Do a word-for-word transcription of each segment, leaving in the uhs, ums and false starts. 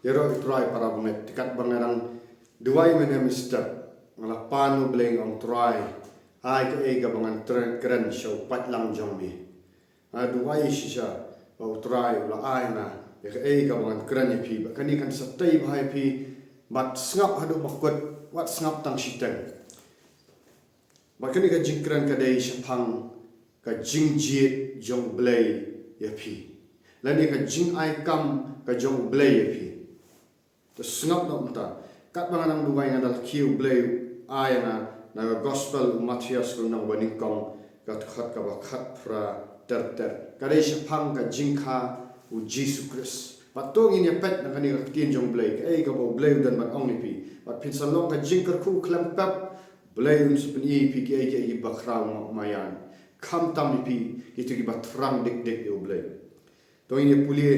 Ïaroh ïa u Trai para bangeit, te katba nga dang duwai mynne mynstep, nga la pan ïa u Blei, nga ong Trai, ai kaei kaba ngan kren, kren sha u paidlang jong me. Nga duwai shisha ba u Trai u la ai nga ïa kaei kaba ngan kren ïa phi, ba kane kan sa tei bha ïa phi, bad sngap haduh ba kut, wat sngap tang shiteng. Bad kane ka jingkren ka dei shaphang ka jingjied jong u Blei ïa phi, lane ka jingai kam ka jong u Blei ïa phi. Te sngap noh mynta. Katba nga dang duwai nga da la kiew, u Blei u ai nga na ka Gospel u Mathaios ka lynnong ba nyngkong, ka dkhot kaba khatphra ter ter. Ka dei shaphang ka jingkha u Jisu Khrist. Bad to ngin ïa peit na kane ka ktien jong u Blei, kaei kaba u Blei u don ban ong ïa phi. Bad phin sa long ka jingkyrkhu khlem pep, u Blei un sa pyni ïa phi kiei kiei kiba khraw, ngop, maïan. Khamtam ïa phi kito kiba thrang dik dik ïa u Blei. To ngin ïa pule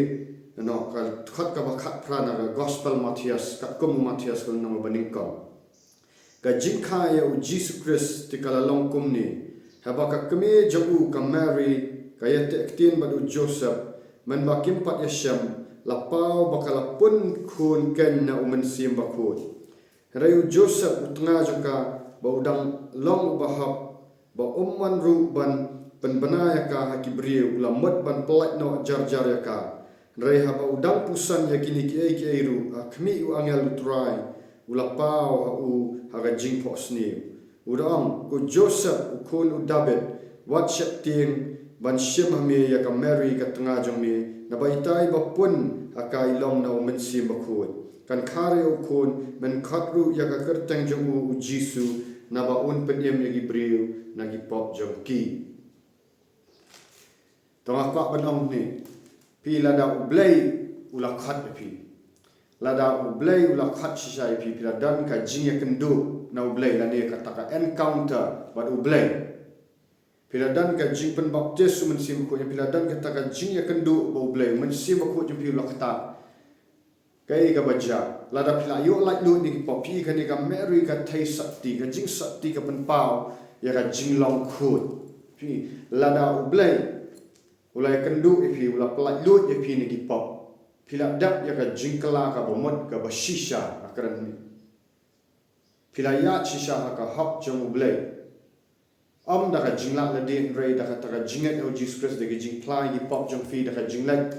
noh ka dkhot kaba khatphra na ka Gospel Mathaios, katkum u Mathaios ka lynnong ba nyngkong. Ka jingkha ïa u Jisu Khrist te ka la long kumne: Haba ka kmie jong u ka Mary ka ïateh ktien bad u Joseph, mynba kim pat ïashem, la paw ba ka la pun khun keiñ na u Mynsiem Bakhuid. Hynrei u Joseph u tnga jong ka, ba u dang long uba hok, ba um man ruh ban pynbna ïa ka ha ki briew, u la mut ban pyllait noh jar jar ïa ka. Hynrei haba u dang puson ïa kine kiei kiei ruh, ha khmih u angel u Trai u la paw ha u ha ka jingphohsniew, u da ong: Ko Joseph, u khun u Dabid, wat sheptieng ban shim ha me ïa ka Mary ka tnga jong me, naba itai ba pun ha ka i long na u Mynsiem Bakhuid. Kan khar ïa u khun, men khot ruh ïa ka kyrteng jong u u Jisu, naba un pynim ïa ki briew na ki pop jong ki. To nga kwah ban ong ne, phi, lada u Blei u la khot ïa phi, lada u Blei u la khot shisha ïa phi, phi la don ka jingïakynduh na u Blei, lane kata ka encounter bad u Blei. Phi la don ka jingpynbaptis u Mynsiem Bakhuid, phi la don kata ka jingïakynduh bad u Blei, u Mynsiem Bakhuid jong phi u la ktah. Kaei kaba jia, lada phi la ïoh laitluid na ki pop, phi, kane ka Mary ka thei sakti, ka jingsakti ka pynpaw ïa ka jinglong khuid. Phi, lada u Blei u la ïakynduh ïa phi, u la pyllaitluid ïa phi na ki pop, phi la dap ïa ka jingkylla kaba mut kaba shisha, nga kren ne. Phi la ïaid shisha ha ka hok jong u Blei. Ym da ka jinglah lade, hynrei da kata ka jingngeit ha u Jisu Khrist, da ka jingphla ïa ki pop jong phi, da ka jingleit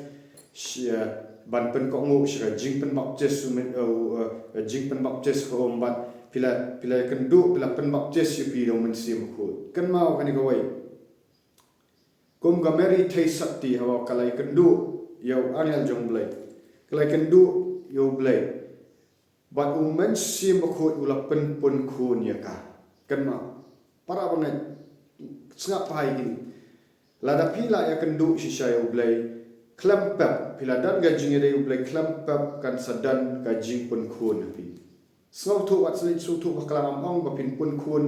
shi-, eh, ban pynkohnguh sha ka jingpynbaptis, u men, eh, u, eh, ka jingpynbaptis ha um, bad phi la, phi la ïakynduh, phi la pynbaptis ïa phi da u Mynsiem Bakhuid. Kynmaw kane kawei. Kum ka Mary thei sakti, haba ka la ïakynduh ïa u angel jong u Blei, ka la ïakynduh ïa u Blei, bad u Mynsiem Bakhuid u la pynpunkhun ïa ka. Kynmaw, para bangeit, sngap bha ïa kine. Lada phi la ïakynduh shisha ïa u Blei khlem pep, phi la don ka jingïadei u Blei khlem pep, kan sa don ka jingpunkhun ha phi. Sngewthuh, wat sngewthuh bakla, ngam ong ba phin punkhun,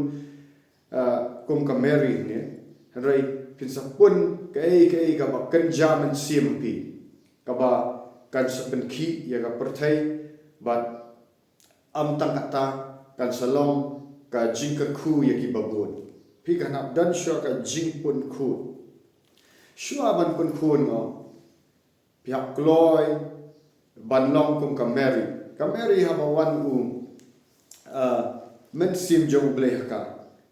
ah, kum ka Mary ne. Hynrei phin sa pun kaei kaei kaba kynja mynsiem ha phi, kaba kan sa pynkhih ïa ka pyrthei, bad ym tang kata, kan sa long ka jingkyrkhu ïa kiba bun. Phi, kan hap don shuwa ka jingpunkhun. Shuwa ban punkhun, nga ong, phi hap kloi ban long kum ka Mary. Ka Mary, haba wan u, ah, Mynsiem jong u Blei ha ka,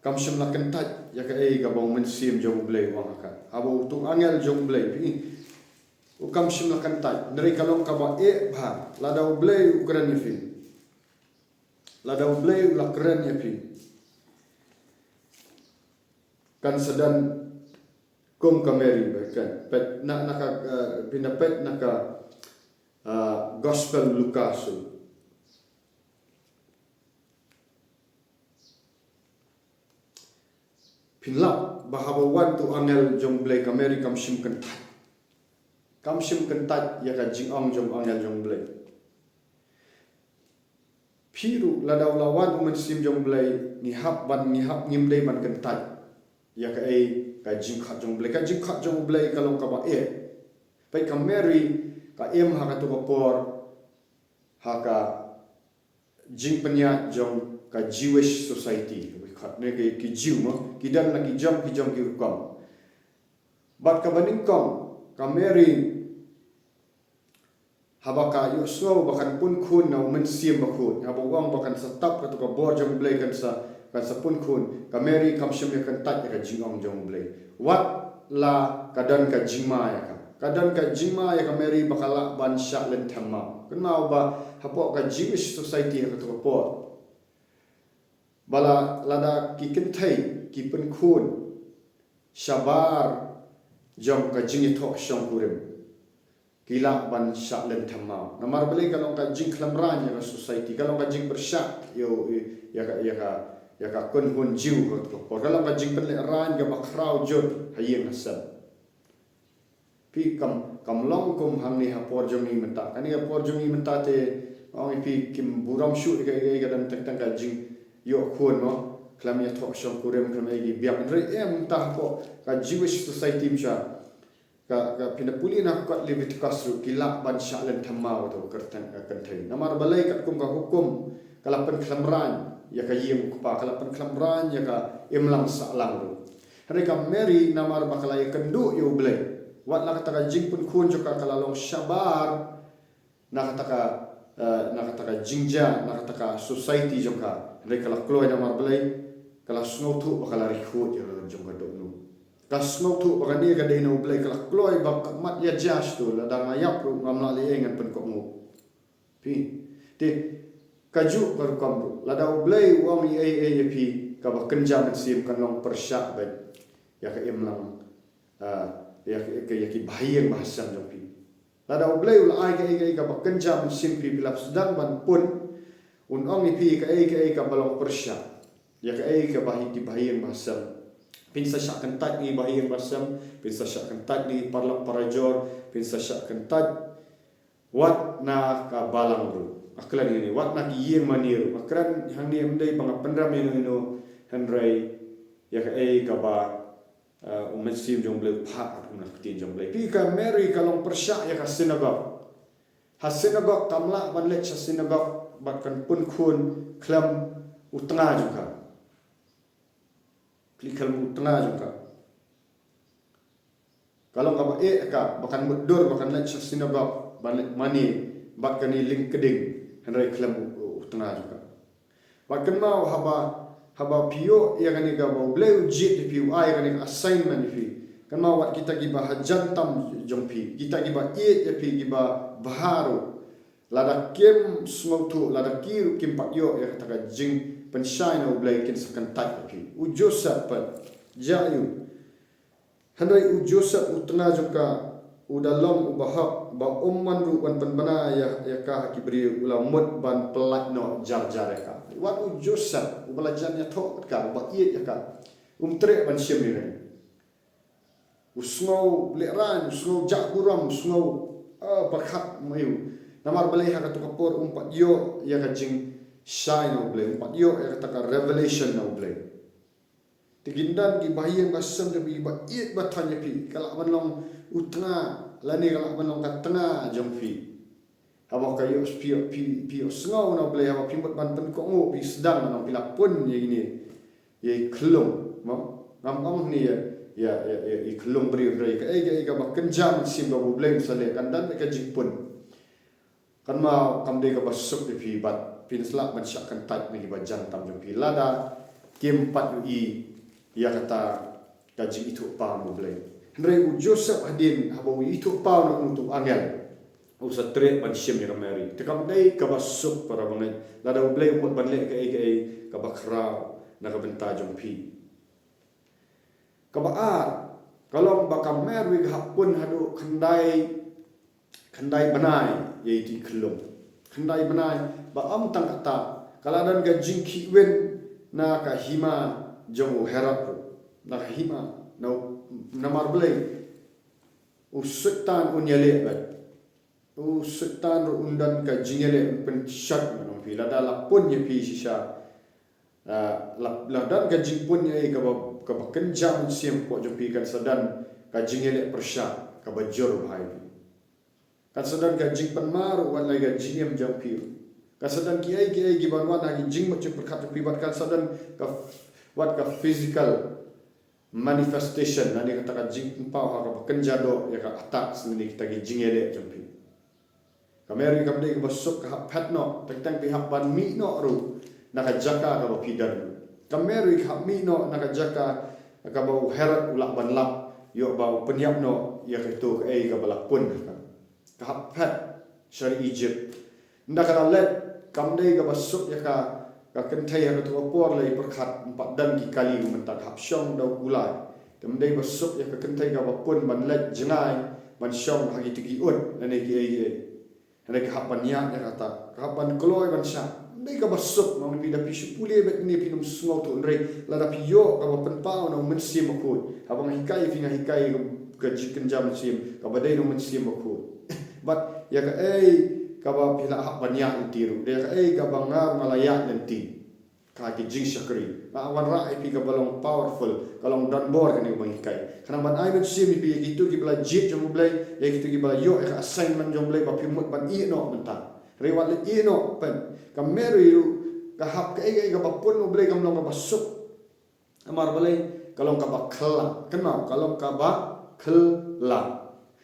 kam shym la kyntait ïa kaei kaba u Mynsiem jong u Blei u ong ha ka. Haba utu u angel jong u Blei, phi, u kam shym la kyntait. Hynrei ka long kaba eh bha lada u Blei u kren ïa phi. Lada u Blei u la kren ïa phi, kan sa don kum ka Mary ba kan. Peit na, na ka, eh, phin da peit na ka, eh, Gospel Lukas. Phin lap ba haba wan utu u angel jong u Blei, ka Mary kam shym kyntait. Kam shym kyntait ïa ka jingong jong u angel jong u Blei. Phi ruh, lada u la wan u Mynsiem jong u Blei, ngi hap ban, ngi hap, ngim dei ban kyntait ïa kaei ka jingkhot jong u Blei. Ka jingkhot jong u Blei ka long kaba eh. Peit, ka Mary ka im ha katu ka por ha ka jingpynïaid jong ka Jewish society. Ka khot ne ki, ki Jew mo, ki don la ki jong, ki jong ki rukom. Bad kaba nyngkong, ka Mary Haba ka ïohsngew ba kan pun khun na u Mynsiem Bakhuid, haba u ong ba kan sa tap kato ka bor jong u Blei, kan sa, kan sa pun khun, ka Mary kam shym ïa kyntait ïa ka jingong jong u Blei. Wat la ka don ka jingma ïa ka. Ka don ka jingma ïa ka Mary ba ka lah ban shah lynthem maw. Kynmaw ba hapoh ka Jewish society ha kato ka por, ba la, lada ki kynthei ki pun khun shabar jong ka jingïathoh shongkurim, ki lah ban shah lynthem maw. Namar balei? Ka long ka jingkhlem rain ïa ka society, ka long ka jingpyrshah ïa u, ïa ka, ïa ka, ïa ka kynhun Jiw ha kato ka por, ka long ka jingpynlehrain kaba khraw jur ha ïing ha sem. Phi, kam, kam long kum hangne ha por jong ngi mynta. Kane ka por jong ngi mynta te, ong ïa phi, kim burom shuh ïa ka, ïa ka, ïa ka don teng teng ka jingïoh khun mo, khlem ïathoh shongkurim, khlem ïa ki biang. Hynrei em, mynta hapoh ka Jewish society mynta, ka, ka phin da pule na kot Leviticus ruh, ki lah ban shah lynthem maw kato ka kyrteng, ka kynthei. Namar balei? Katkum ka hukum, ka la pynkhlem rain ïa ka ïing u kpa, ka la pynkhlem rain ïa ka imlang sahlang ruh. Hynrei ka Mary, namar ba ka la ïakynduh ïa u Blei, wat la kata ka jingpun khun jong ka ka la long shabar na kata ka, eh, na kata ka jingjia, na kata ka society jong ka. Hynrei ka la kloi. Namar balei? Ka la sngewthuh ba ka la ri khuid ïa la jong ka dohnud. Ka sngewthuh ba kane ka dei na u Blei, ka la kloi ba ka mat ïa judge to, lada nga ïap ruh ngam lah leh ei, ngan pynkohnguh. Phi, te, kajuh ka rukom ruh, lada u Blei u ong ei ei ïa phi, kaba kynja mynsiem kan long pyrshah bad ïa ka imlang, ah, ïa ka, ïa ka, ïa ki bahaïing bahasem jong phi. Lada u Blei u la ai kaei kaei kaba kynja mynsiem phi, phi la sdang ban pun, un ong ïa phi kaei kaei kaba long pyrshah ïa kaei kaba hi ki bahaïing bahasem. Phin sa shah kyntait na ki bahaïing bahasem, phin sa shah kyntait na ki paralok parajor, phin sa shah kyntait wat na ka balang ruh. Nga kren ïa kane, wat na ki ïing mane ruh. Nga kren hangne ym dei ba nga pynrem ïano ïano, hynrei ïa kaei kaba, eh, u Mynsiem jong u Blei u phah kum na ka ktien jong u Blei. Phi, ka Mary ka long pyrshah ïa ka synagogue. Ha synagogue kam lah ban leit sha synagogue bad kan pun khun khlem u tnga jong ka. Khlem u tnga jong ka. Ka long kaba eh ka, ba kan mutdur ba kan leit sha synagogue ban leit mane bad kane lyngkding, hynrei khlem u, u, u tnga jong ka. Bad kynmaw, haba, haba phi ïoh ïa kane kaba u Blei u jied ïa phi, u ai ïa kane ka assignment ïa phi. Kynmaw, wat kita kiba hajan tam jong phi, kita kiba ïeit ïa phi, kiba bha ruh, lada kim sngewthuh, lada ki ruh kim pat ïoh ïa kata ka jingpynshai na u Blei, kin sa kyntait ïa phi. U Joseph pat, jia ïa u. Hynrei u Joseph u tnga jong ka, u da long u bahok, ba um mon ruh ban pynbna ïa, ïa ka ha ki briew, u la mut ban pyllait noh jar jar ïa ka. Wat u Joseph, uba la jan ïathoh kat ka, uba ïeit ïa ka, um treh ban shim ïa kane. U sngew lehraiñ, u sngew jah burom, u sngew, ah, pyrkhat ma u. Namar balei? Ha kato ka por um pat ïoh ïa ka jingshai na u Blei, um pat ïoh ïa kata ka revelation na u Blei. Te kin don ki bahaïing bahasem jong phi ba ïeit ba thaiñ ïa phi, ka lah ban long u tnga, lane ka lah ban long ka tnga jong phi. Haba ka ïoh, phi, phi, phi ïohsngew na u Blei, haba phi mut ban pynkohnguh, phi sdang, ngan ong phi la pun ïa kine, ïa i khyllung, mo? Ngam ong hangne ïa, ïa, ïa, ïa i khyllung briew, hynrei kaei kaei kaba kynja mynsiem kaba u Blei un sa leh, kan don ka jingpun. Kynmaw, kam dei kaba suk ïa phi bad phin sa lah ban shah kyntait na kiba jan tam jong phi lada kim pat ïohi ïa kata ka jingithuhpaw na u Blei. Hynrei u Joseph hadien haba u ithuhpaw na uto u angel, u sa treh ban shim ïa ka Mary. Te kam dei kaba suk, para bangeit, lada u Blei u mut ban leh kaei kaei kaba khraw na ka bynta jong phi. Kaba ar, ka long ba ka Mary ka hap pun haduh khyndai, khyndai bnai ïa iti i khyllung. Khyndai bnai, ba ym tang kata, ka la don ka jingkhihwin na ka hima jong u Herod ruh. Na ka hima, na u, namar balei? U Soitan un ïaleh bad. U Soitan ruh un don ka jingïaleh, un pynshad, ngan ong phi, lada la pun ïa phi shisha. Ah, la, la don ka jingpun ïa ei kaba, kaba kynja mynsiem hapoh jong phi, kan sa don ka jingïaleh pyrshah kaba jur bha ïa phi. Kan sa don ka jingpynmar ruh wat la ka jingim jong phi ruh. Kan sa don kiei kiei kiban wan ha ki jingmut jingpyrkhat jong phi, bad kan sa don ka, wat ka physical manifestation, lane kata ka jingpynpaw ha kaba kynja doh ïa ka attacks lane kita ki jingïaleh jong phi. Ka Mary kam dei kaba suk, ka hap phet noh, teng teng phi hap ban mih noh ruh na ka jaka kaba phi don. Ka Mary ka hap mih noh na ka jaka kaba u Herod u lah ban lap, ïoh ba u pynïap noh ïa kato kaei kaba la pun ha ka. Ka hap phet sha ri Egypt. Ynda ka la leit, kam dei kaba suk ïa ka, ka kynthei ha kato ka por lei, pyrkhat ym pat don ki kali kumta, ka hap shong da u kulai. Te ym dei ba suk ïa ka kynthei kaba pun ban leit jngai ban shong ha kito ki ut lane kiei kiei. Hynrei ka hap ban ïaid ïa kata, ka hap ban kloi ban shah. Ym dei kaba suk, ma ngi phi, da phi shu pule bad ngi phin ym sngewthuh, hynrei lada phi ïoh kaba pynpaw na u Mynsiem Bakhuid. Haba nga hikai phi, nga hikai ka, ka jingkynja mynsiem kaba dei na u Mynsiem Bakhuid. Bad ïa kaei kaba phi la hap ban ïaid lynti ruh, da ïa kaei kaba nga ruh nga la ïaid lynti. Ka ki jingshakri. Nga wanrah ïa phi kaba long powerful, ka long donbor kane kaba ngi hikai. Khnang ban ai mynsiem ïa phi, ïa kito kiba la jied jong U Blei, ïa kito kiba la ïoh ïa ka assignment jong U Blei ba phi mut ban ïeh noh mynta. Hynrei wat la ïeh noh pyn. Ka Mary ruh, ka hap kaei kaei kaba pun na U Blei kam long kaba suk. Namar balei? Ka long kaba khlad. Kynmaw, ka long kaba khlad.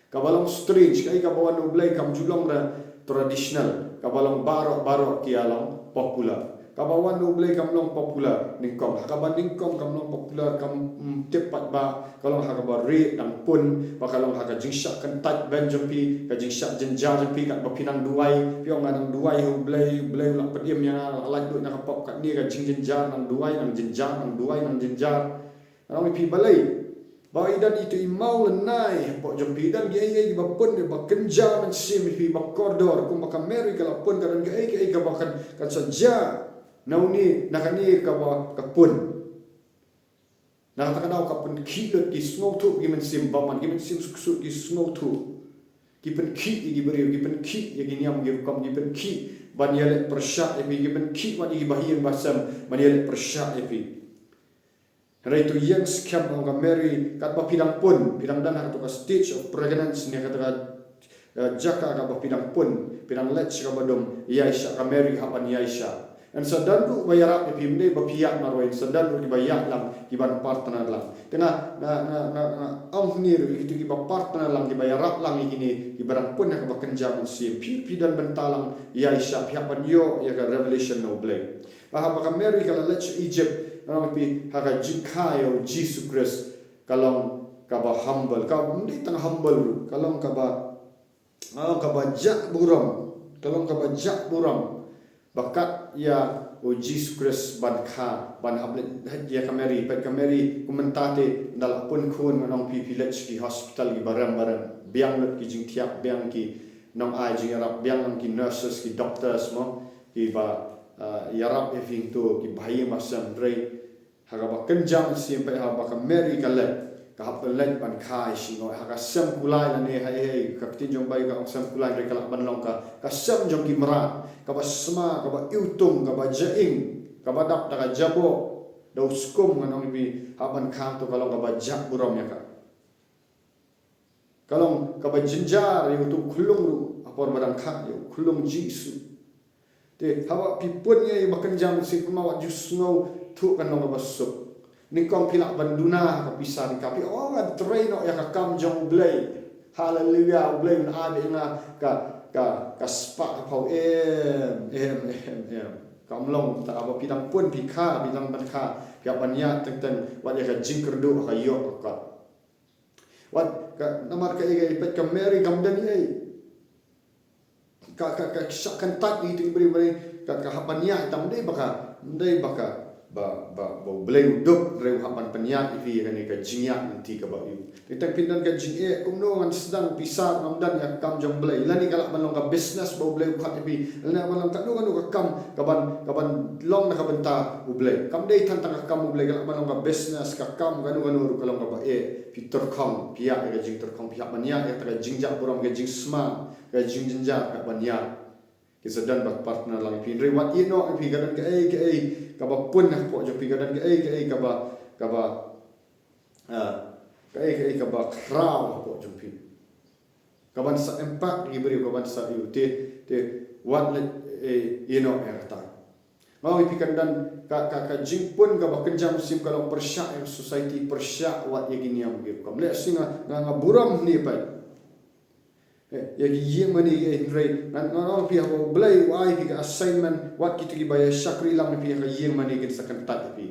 Kaba long strange, kaei kaba wan na U Blei kam ju long re traditional. Kaba long baroh baroh ki ïa long popular. Kaba wan na U Blei kam long popular nyngkong. Ha kaba nyngkong kam long popular, kam, mm, tip pat ba ka long ha kaba rieh dang pun, ba ka long ha ka jingshah kyntait beiñ jong phi, ka jingshah jynjar jong phi, katba phi nang duwai, phi ong nga nang duwai ha U Blei, U Blei u la pynim ïa nga, la laitluid na ka pop, katne ka jingjynjar, nang duwai, nang jynjar, nang duwai, nang jynjar. Nga ong ïa phi balei? Ba i don ito i maw lynnai hapoh jong phi, i don kiei kiei kiba pun, ba kynja mynsiem ïa phi ba kordor, kumba ka Mary ka la pun, ka don kaei kaei kaba kan, kan sa jia na une, na kane kaba ka pun. Na kata ka daw ka pynkhih lut, ki sngewthuh ki mynsiem bymman, ki mynsiem suk suk ki sngewthuh. Ki pynkhih ïa ki briew, ki pynkhih ïa ki niam ki rukom, ki pynkhih ban ïaleh pyrshah ïa phi, ki pynkhih wat ïa ki bahaïing bahasem ban ïaleh pyrshah ïa phi. Hynrei to ïeng skhem, ong ka Mary, katba phi dang pun, phi dang don ha kato ka stage of pregnancy ne kato ka, eh, jaka kaba phi dang pun, phi dang leit sha kaba dum, ïaishah, ka Mary hap ban ïaishah. Yn sa don ruh ba ïarap ïa phi, ym dei ba phi ïaid marwei, yn sa don ruh kiba ïaid lang, kiban partner lang. Te nga, nga, nga, nga, nga ong hangne ruh ïa kito kiba partner lang, kiba ïarap lang ïa kine kiba dang pun ha kaba kynja mynsiem, phi, phi don bynta lang ïaishah, phi hap ban ïoh ïa ka revelation na U Blei. Ba haba ka Mary ka la leit sha Egypt, nga ong ïa phi, ha ka jingkha ïa U Jisu Khrist, ka long kaba humble, ka ym dei tang humble ruh, ka long kaba, nga ong kaba jah burom, ka long kaba jah burom. Ba kat ïa U Jisu Khrist ban kha, ban hap leit ïa ka Mary, peit ka Mary, kumta te ynda la pun khun, nga ong ïa phi, phi leit sha ki hospital kiba rem ba rem, biang lut ki jingthiah, biang ki nongai jingïarap, biang ki nurses, ki doctors mo, kiba, ah, ïarap ïa phi, to ki bahaïing bahasem, hynrei ha kaba kynja mynsiem, peit haba ka Mary ka leit, ka hap leit ban kha ïa shi ngut, ha ka sem kulai lane ha ei ei, ka ktien jong U Blei ka ong sem kulai, hynrei ka lah ban long ka, ka sem jong ki mrad, kaba sma, kaba iwtung, kaba jaing, kaba dap da ka jaboh, da u skum, ngan ong ïa phi, hap ban kha, to ka long kaba jah burom ïa ka. Ka long kaba jynjar ïa uto u khyllung ruh ha por ba dang kha, ïa u khyllung Jisu. Te haba phi pun ïa i ba kynja mynsiem, kumno wat ju sngewthuh kan long kaba suk. Nyngkong phi lah ban duna ha ka pisa, nyngkong phi, oh, ngan trei noh ïa ka kam jong U Blei. Haleluia, U Blei un ai ïa nga ka, ka, ka spah ka phew. Em, em, em, em. Kam long, te haba phi dang pun, phi kha, phi dang ban kha, phi hap ban ïaid teng teng, wat ïa ka jingkyrduh ka ïoh ka kot. Wat ka, namar ka, ïa ka, peit ka Mary kam don ei ei. Ka, ka, ka shah kyntait ïa kito ki briew, briew, ka, ka hap ban ïaid, tang ym dei ba ka, ym dei ba ka, ba, ba, ba U Blei u duk, hynrei u hap ban pynïaid ïa phi ïa kane ka jingïaid lynti kaba ïew. Te tang phin don ka jingeh, kumno ngan sdang pisa, ngam don ïa ka kam jong U Blei. Lane ka lah ban long ka business ba U Blei u khot ïa phi. Lane ban long kano kano ka kam, kaban, kaban long na ka bynta U Blei. Kam dei tang tang ka kam U Blei, ka lah ban long ka business, ka kam kano kano ruh, ka long kaba eh. Phi tyrkhong, phi ïaid ïa ka jingtyrkhong, phi hap ban ïaid ïa ka jingjah burom, ka jingsma, ka jingjynjar, phi hap ban ïaid. Ki sa don ba partner lang ïa phi, hynrei wat ïeh noh ïa phi, ka don kaei kaei kaba pun hapoh jong phi, ka don kaei kaei kaba, kaba, ah, kaei kaei kaba khraw hapoh jong phi. Kaban sa impact ïa ki briew, kaban sa ïa u te, te wat leh, eh, ïeh noh ïa kata. Nga ong ïa phi, kan don ka, ka, ka jingpun kaba kynja mynsiem, ka long pyrshah ïa ka society, pyrshah wat ïa ki niam ki rukom. Lehse nga, nga, nga burom hangne pat. Eh, ïa ki ïing mane, eh, hynrei ngan, ngan ong phi, haba U Blei u ai phi ka assignment, wat kito kiba ïa shakri lang ïa phi ha ka ïing mane kin sa kyntait ïa phi.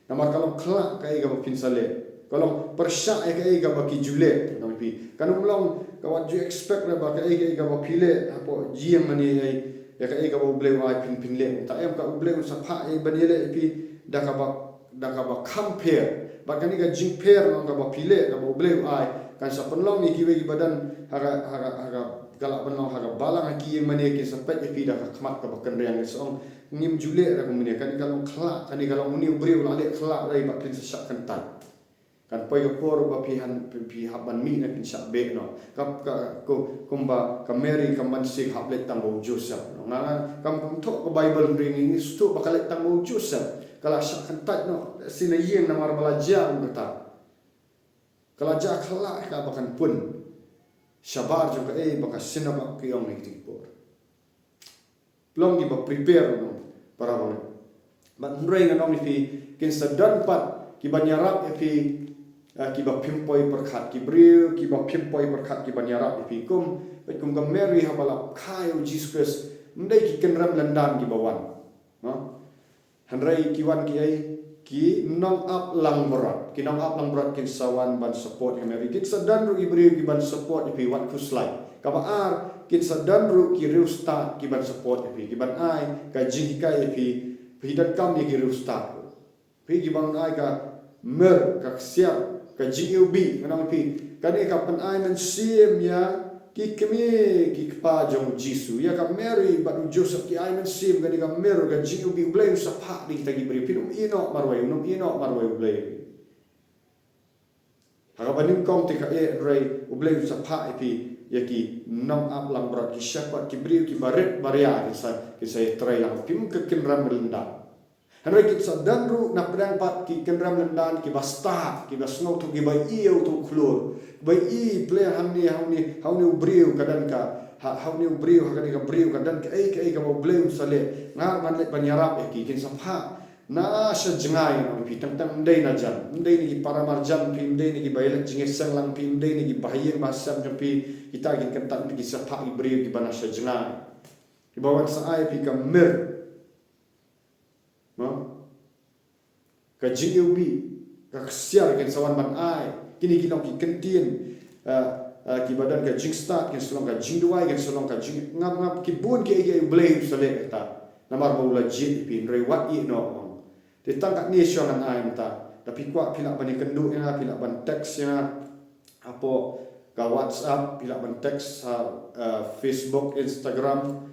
Namar ka long khlah kaei kaba phin sa leh. Ka long pyrshah ïa kaei kaba ki ju leh, ngan ong ïa phi. Kan ym long, ka wat ju expect re ba kaei kaei kaba phi leh hapoh ïing mane, eh, ïa kaei kaba U Blei u ai phin, phin leh. Te em, ka U Blei un sa phah ïa ban ïaleh ïa phi da kaba, da kaba kham pher. Bad kane ka jingpher, ngan ong, kaba phi leh, kaba U Blei u ai, kan sa pynlong ïa kiwei kiba don ha ka, ha ka, ha ka, ka lah ban long ha ka balang ha ki ïing mane, kin sa peit ïa phi da ka khmat kaba kynriang, kin sa ong, ngim ju leh re kumne, kane ka long khlah, kane ka long, une u briew u la leh khlah re, bad kin sa shah kyntait. Kan poi ka por ba phi hap, phi, phi hap ban mih ne phin shah beh noh. Ka, ka, ku-, kumba ka Mary kam banse hap leit tang bad u Joseph noh. Nga, nga, kam, kam thoh ka Bible, hynrei ngi sngewthuh ba ka leit tang bad u Joseph. Ka la shah kyntait noh sha ïing namar ba la jia kum kata. Ka la jia khlah kaba kan pun shabar jong kaei ba ka synagogue ki ong ha kine ki por. Pynlong kiba prepare noh para bangeit. Bad hynrei ngan ong ïa phi, kin sa don pat kiban ïarap ïa phi, eh, kiba phim poi pyrkhat, ki briew kiba phim poi pyrkhat kiban ïarap ïa phi. Kum, bad kum ka Mary haba la kha ïa u Jesus Christ, ym dei ki kynrem lyndan kiba wan. No? Hynrei ki wan kiei, ki nongap langbrot. Ki nongap langbrot kin sa wan ban support ïa ka Mary. Kin sa don ruh ki briew kiban support ïa phi, wat khuslai. Kaba ar, kin sa don ruh ki riewstad kiban support ïa phi, kiban ai ka jinghikai ïa phi, phi donkam ïa ki riewstad ruh. Phi kiban ai ka myrrh, ka ksiar, ka jingiwbih, ngan ong ïa phi. Kane ka pynai mynsiem ïa ki kmie ki kpa jong u Jisu. Ïa ka Mary bad u Joseph ki ai mynsiem, kane ka myrrh, ka jingiwbih, U Blei un sa phah da kita ki briew. Phin ym ïehnoh marwei, un ym ïehnoh marwei U Blei. Ha kaba nyngkong te kaei, hynrei U Blei un sa phah ïa phi ïa ki nongap langbrot, ki shepherd, ki briew kiba rit ba ria, kin sa, kin sa ïatrei lang. Phim, ka kynrem lyndan. Hynrei kin sa don ruh na pdeng pat ki kynrem lyndan kiba stad, kiba sngewthuh, kiba ïohi ïa uto u khlur. Kiba ïohi pynban hangne, hangne, hangne u briew ka don ka, ha, hangne u briew, ha kane ka briew ka don kaei kaei kaba U Blei un sa leh. Nga ngan leit ban ïarap ïa ki, kin sa phah na sha jngai, ngan ong ïa phi, tang tang ym dei na jan, ym dei na ki para marjan phi, ym dei na kiba ïaleit jingïaseng lang phi, ym dei na ki bahaïing bahasem jong phi, kita kin kyntait, kin sa phah ki briew kiba na sha jngai. Kiba wan sa ai ïa phi ka myrrh. No? Ka jingiwbih, ka ksiar kin sa wan ban ai. Kine ki long ki kyntien, ah, ah, kiba don ka jingstad, kin sa long ka jingduwai, kin sa long ka jingngap, ngap, ki bun kiei kiei U Blei un sa leh kata. Namar ba u la jied ïa phi, hynrei wat ïehnoh, ong. Te tang katne shuwa ngan ai mynta. Da phi kwah phi lah ban ïakynduh ïa nga, phi lah ban text ïa nga hapoh ka WhatsApp, phi lah ban text ha, ah, Facebook, Instagram.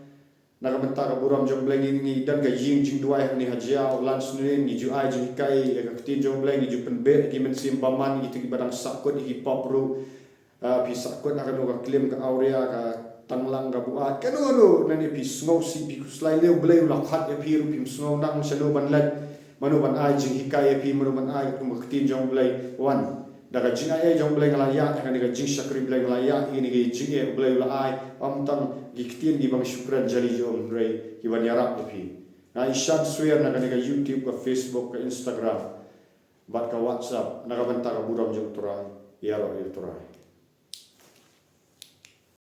Na ka bynta ka burom jong U Blei ngi, ngi don ka ïing jingduwai hangne ha Jaïaw, Lansnren, ngi ju ai jinghikai ïa ka ktien jong U Blei, ngi ju pynbeit ki mynsiem bymman, kito kiba dang sahkut ïa ki pop ruh. Ah, phi sahkut ha kano ka klim, ka awria, ka tanglang, ka buaid, kano kano, lane phi sngewsih, phi khuslai, lane U Blei u la khot ïa phi ruh phim sngew nang shano ban leit, mano ban ai jinghikai ïa phi, mano ban ai kum ka ktien jong U Blei, wan. Da ka jingaiei jong U Blei nga la ïaid ha kane ka jingshakri Blei, nga la ïaid ha kane ka jingeh U Blei u la ai, ym tang ki ktien kiba nga shu kren jali jong U Blei kiban ïarap ïa phi. Nga ïashem shuwa na kane ka YouTube, ka Facebook, ka Instagram bad ka WhatsApp, na ka bynta ka burom jong U Trai. Ïaroh ïa U Trai.